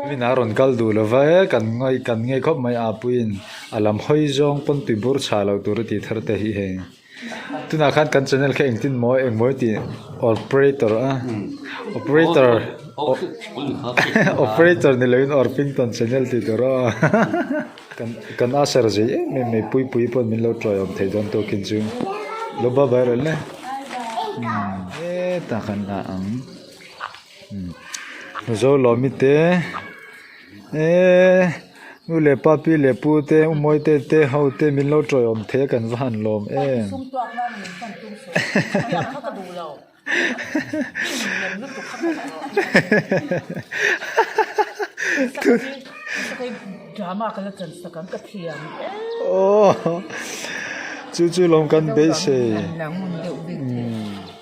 Min a rawn kal duh lo va e kan ngaih kan ngei khawp mai a puiin a lam hawi zawng pawn tui bur chhah loh tur a tih thar te hi hei tunah khan kan channel kha engtin maw engmaw tih operator a operator operator ni loin Orpington channel tih tur aw kan kan usher zei em em mai puipui pawn min lo tawiawm thei dawn tawkin chu lo bye bye rawh le hetah kan la ang. Zo lawmi te eee nu leh pa pi leh pu te u mawi te te ho te min lo tawiawm thei a kan va han lawm em aw chu chu lawm kan beisei.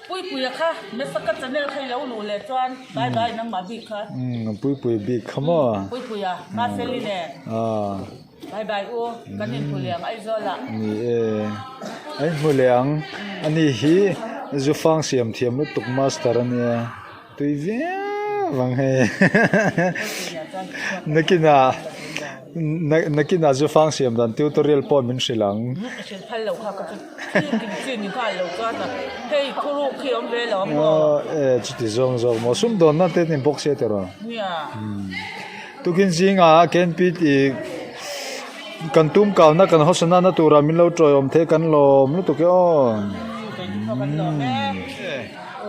Puipuia kha Mesaka channel kha i lo luh leh chuan bye bye nangmah bik kha. Umm Puipuia bik kha maw. Puipuia Mafeli nen. Bye bye u kan inhmu leh ang Aizawl ah. Ni e a inhmu leh ang ani hi zufang siam thiam lutuk master ania tui viau ang hei nakinah. Nakinah chu fang siam dan tutorial pawh min hrilh ang. Ka hrilh phal lo kha ka chu kim chi ni nghal lo chuan a hei thuruk khi awm ve lo ang maw. E chuti zawng zawk maw sumdawnna te ni bawk sia tiraw. Nia. Tukin zingah KNP tih kan tum kauna kan hawsana na turah min lo tawiawm thei kan lawm lutuk e aw. Kan lawm e.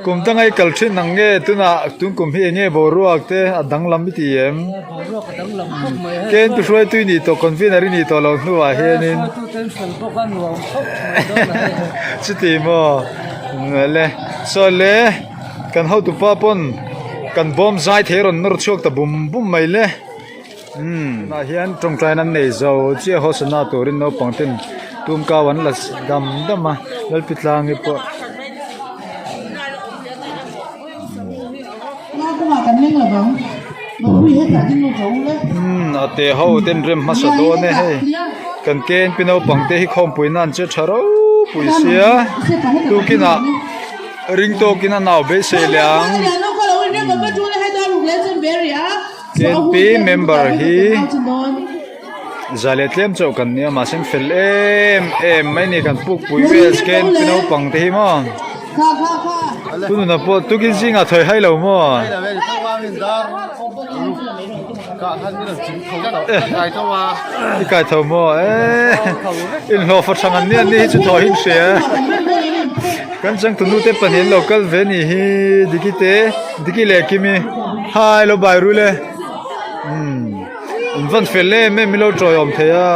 Kum tanga i kal thin ang nge tunah tun kum hi enge boruak te a danglam i ti em? Boruak a danglam khawp mai hei. Ken tu hruaitu i nih tawh convener i nih tawh loh hnuah hianin. Hruaitu ten fel bawk a nuam khawp mai dawn a hei. Chuti maw le saw le kan hotupa pawn kan bawm zai thei rawn nawr chhuak ta bum bum mai le umm tunah hian tawngtaina an nei zo chiah hawsana turin naupang ten tumkau an la dam dam a Lalpitlangi pawh. Umm a te ho ten rem hmasa dawn e hei kan KNP naupang te hi khawmpui nan che tha ropui sia tukinah ring tawkin a nau beisei leh ang. KNP member hi za leh tlem chauh kan nia mahse an fel em em mai a ni kan pukpui vel KNP naupang te hi maw pu nuna pawh tukin zingah thawi hai lo maw i kai tho maw eee inhlawh fa thang an nia ni hi chu thaw hi an hria kan changtunu te pahnih an lo kal ve a nih hi Diki te Diki leh Kimi hai lo bai rul e umm an van fel em em ilo tawiawm thei a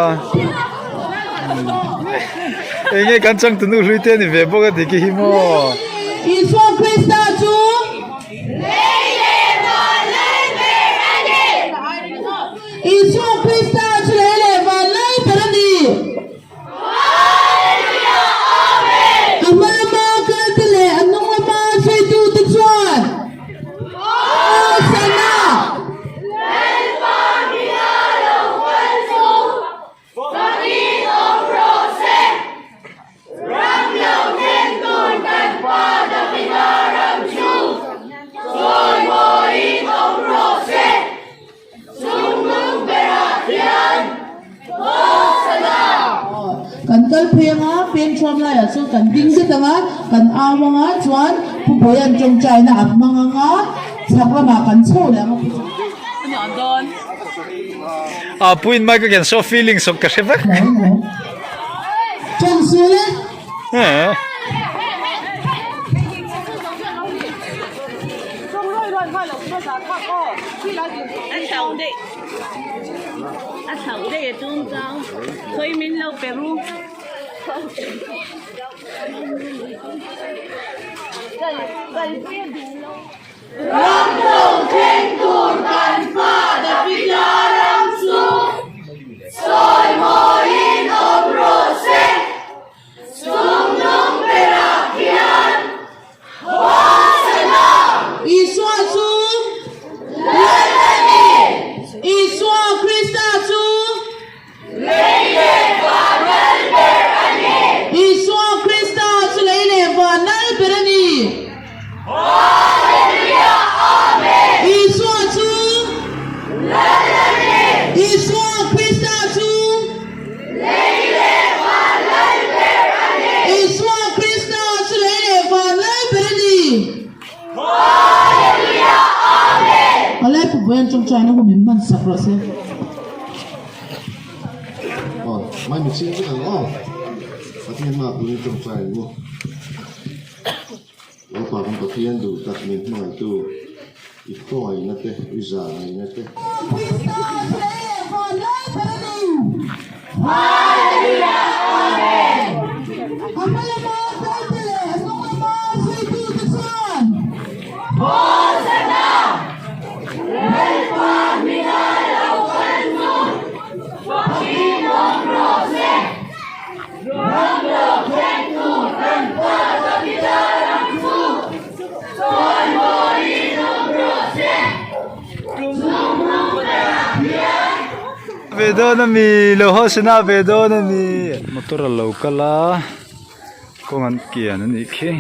eng nge kan changtunu hlui te a ni ve bawk a Diki hi maw. Isua Krista chu Isua Krista chu lei leh van lai ber a ni. A hma lama kalte leh a hnung lama hruaitute chuan Hosana! Kan kal phei anga peng thuam laiah chuan kan ding zet anga kan au anga chuan Pu Bawia'n tawngtaina a hmang anga chhak lamah kan chho leh anga Pu A puin mai ka ken so feeling sawk ka hre vek. Tawng sul e. Ram lo thleng tur kan fa Davida ram chu sawi mawiin awm rawh se. Chungnung berah khian Hosana! Isua chu Lal a ni. Isua Krista chu Lei leh van lal ber a ni. Isua Krista chu lei leh van lal ber a ni. Hallelujah! Amen! Vawiin tawngtaina hun min hman sak rawh se. Aw, mai mi ching vek ang aw. Pathian hmaah turin tawngtai ang u. Lalpa kan Pathian duh tak min hmangaihtu i khawngaihna te, i zahngaihna te. Krista chu lei leh van lai ber a ni. Hallelujah Amen. A hma lama kalte leh a hnung lama zuitute chuan. Hosanna! Lalpa hminga lo kal chu fakin awm rawh se. Ram lo thlengtu kan Pa Davida ram chu chawimawiin awm rawh se. Chunghnung berah hian. Ve dawn a mi, lo Hosanna ve dawn a mi. Motor a lo kal a. Kawng an kian a nih khi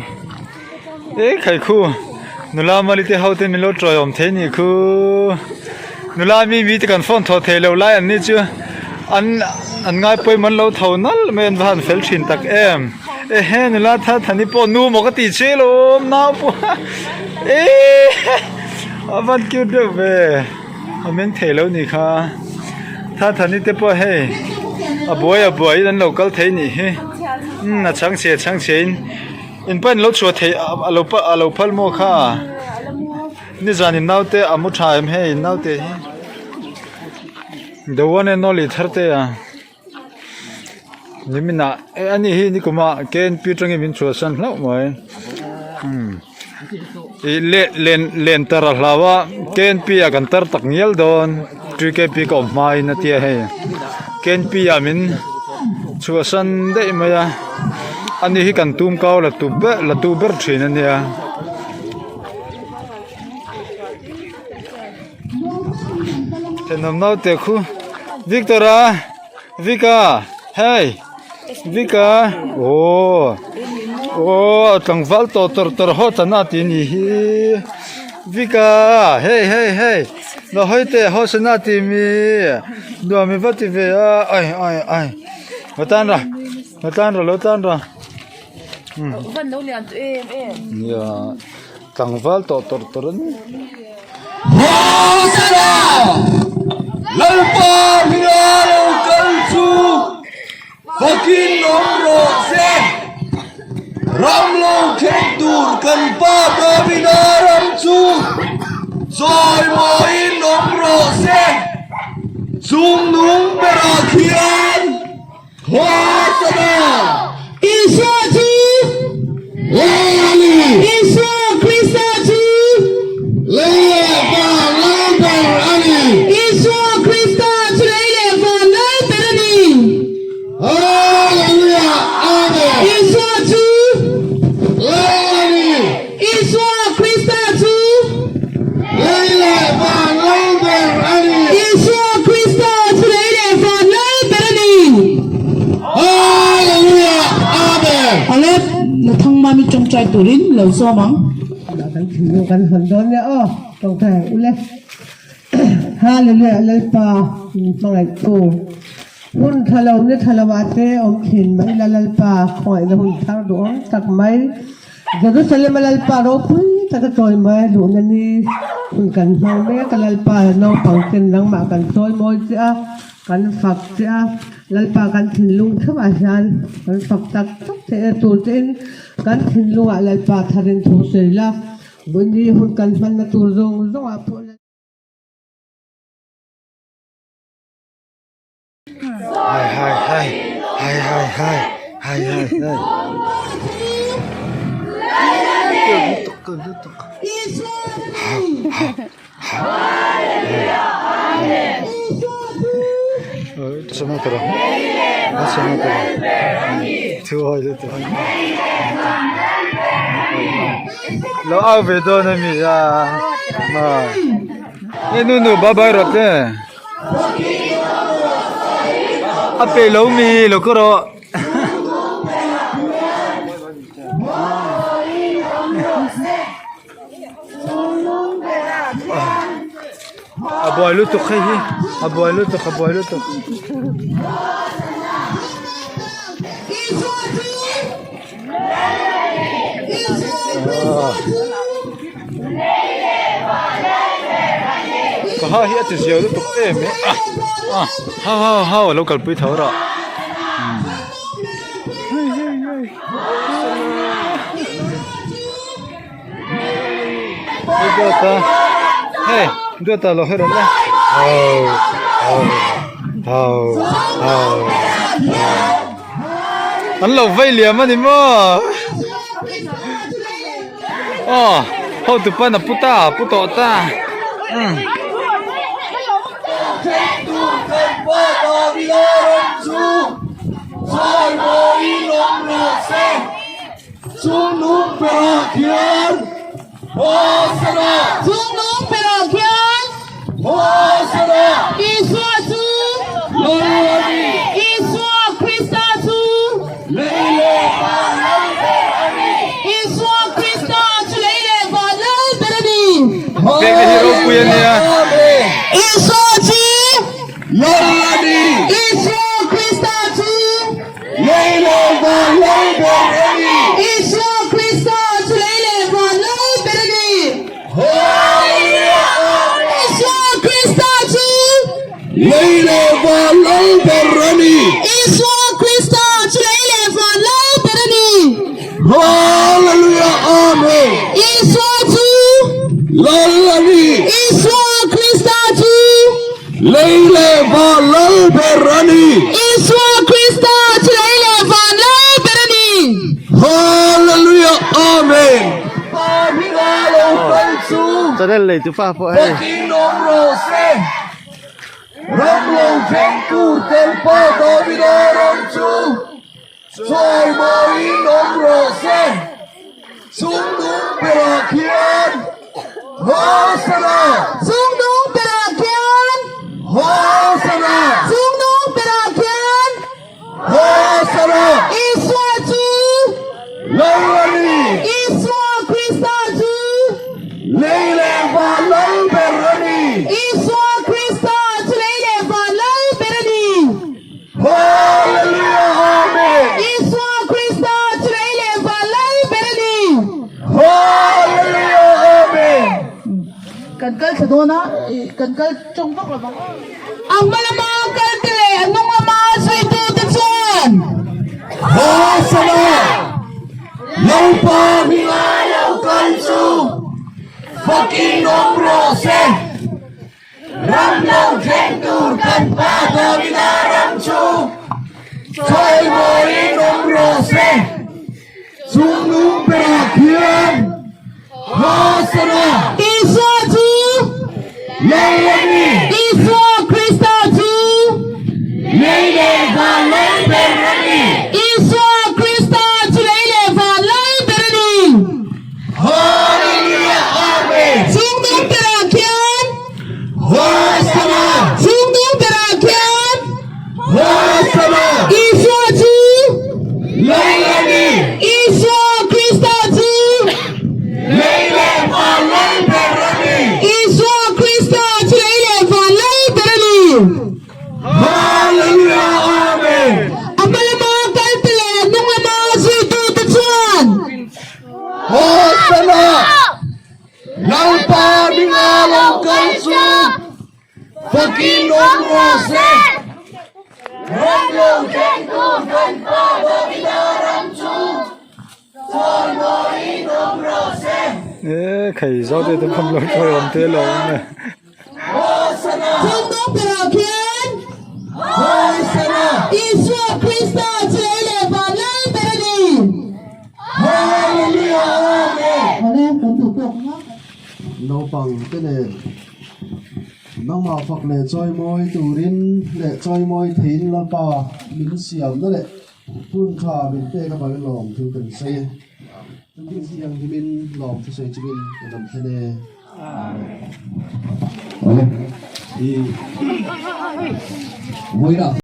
e khai khu nula mali te ho te min lo tawi awm thei nih khu nula mi mi te kan phone thaw thei lo lai an ni chu an an ngai pawimawh an lo tho nalh mai an va han fel thin tak em ehe nula thar thani pawh nu maw ka tih che lawm nau pawh e a van cute deuh ve a meng thei lo nih kha thar thani te pawh hei a buai a buai in an lo kal thei nih hi. Umm a chhang chhe a chhang chhe in in pain lo chhuah theih a lo a lo phal maw kha nizan in naute a mu tha em hei in naute hi the one and only thar te a nimin ah eh ani hi nikum ah K N P atangin min chhuahsan hlauh mai umm ih leh len len tar a hlau a K N P ah kan tar tak ngial dawn three K P ka awm hma in a tia hei K N P ah min chhuahsan daih mai a ani hi kan tum kau la tu ber la tu ber thin a nia. Thenawm naute khu Victor a Vic-a hei. Vika aw aw tlangval tawh tawr tawr haw ta na tih a nih hi Vika hei hei hei la hawi teh haw se na tih mi nuam i va ti ve a ai ai ai lo tan ra lo tan ra lo tan ra nia tlangval tawh tawr tawr a ni. Hosana! Lalpa hminga lo kal chu fakin awm rawh se. Ram lo thleng tur kan Pa Davida ram chu chawimawiin awm rawh se. Chungnung berah khian Hosana! Isua chu Lal a ni. Isua Krista chu Lei leh van lal ber a ni. Isua Krista chu lei leh van lal ber a ni. Hallelujah! Amen. Isua chu Lal a ni. Isua Krista chu Lei leh van lal ber a ni. Isua Krista chu lei leh van lal ber a ni. Hallelujah! Amen. Awle, Nathangmami tawngtai turin lo zawm ang. Kan thinlung kan hawn dawn nia aw, tawngtai ang ule. Hallelujah Lalpa min hmangaihtu. Hun tha lo ni tha lo ah te awm thin mai la Lalpa khawngaihna hun thar duhawm tak mai. Jerusalem a Lalpa ropui taka chawi mai a duhna ni hun kan hmang mek a, Lalpa naupang ten nangmah kan chawi mawi che a, kan fak che a, Lalpa kan thinlung theuhah hian kan fak tak tak theih e tur tein kan thinlungah Lalpa tharin thu sawi la, vawiin hun kan hmanna tur zawng zawngah pawh Lalpa. Hai hai hai hai hai hai hai hai hai Lo au ve dawn a mi a e nu nu bye bye rawh te. A pe lo mi lo ka rawh. A buai lutuk hei hi a buai lutuk a buai lutuk. ha hi a ti zio lutuk em e a a hau hau hau a lo kalpui tho rawh hei duata hei duata lo her awm e hau hau hau hau an lo vei liam a ni maw aw hotu pawn a pu ta a pu tawh ta umm. Chungnung berah khian Hosana! Chungnung berah khian Hosana! Isua chu Lal a ni! Isua Krista chu Lei leh van lal ber a ni! Isua Krista chu lei leh van lal ber a ni! Pekna hi ropui a nia. Isua chu Lal a ni! Isua Krista chu Lei leh van lal ber a ni. Isua Krista chu lei leh van lal ber a ni. Hallelujah Amen. Isua Krista chu. Lei leh van lal ber a ni. Isua Krista chu lei leh van lal ber a ni. Hallelujah Amen. Isua chu. Lal a ni. Isua Krista chu. Lei leh van lal ber a ni. Isua Krista chu lei leh van lal ber a ni. Hallelujah Amen. Pa hminga lo kal chu Channel nei tu fa pawh hei. Fakin awm rawh se. Ram lo thleng tur kan Pa Davida ram chu Chawimawiin awm rawh se. Chungnung berah khian Hosana! Chungnung berah khian Hosana! Chungnung berah khian Hosana! Isua chu Lal a ni! Isua Krista chu Lei leh van lal ber a ni! Isua Krista chu lei leh van lal ber a ni! Hallelujah Amen. Isua Krista chu lei leh van lal ber a ni. Hallelujah Amen. Kan kal thla dawn a, kan kal tawng vak lo vang. A hma lama kal te leh a hnung lama zuitu te chuan. Hosana Lalpa hminga lo kal chu fakin awm rawh se. Ram lo thleng tur kan Pa Davida ram chu chawimawiin awm rawh se. Chungnung berah khian Hosana! Isua chu Lal a ni! Isua Krista chu Lei leh van lal ber a ni! Isua Krista chu lei leh van lal ber a ni! Hallelujah Amen. Chhungdung berah khian. Hosana. Chhungdung berah khian. Hosana. Isua chu. Lei a ni. Isua Krista chu. Lei leh van lal ber a ni. Isua Krista chu lei leh van lal ber a ni. Hallelujah Amen. A hma lama kalte leh a hnung lama zuitute chuan. Hosana! Lalpa hminga lo kal chu fakin awm rawh se. Ram lo thleng tur kan Pa Davida ram chu chawimawiin awm rawh se. E khai zau te te pham lo thawi awm te lo awm e. Chhungdawng berah khian Isua Krista chu lei leh van lal ber a ni. Naupang te nen nangmah fak leh chawimawi turin leh chawimawi theiin Lalpa min siamna leh hun tha min pek avangin lawm thu kan sawi e. Chutih thianghlimin lawm thusawi chungin kan rawn thlen e. Awle. I. Vawiinah.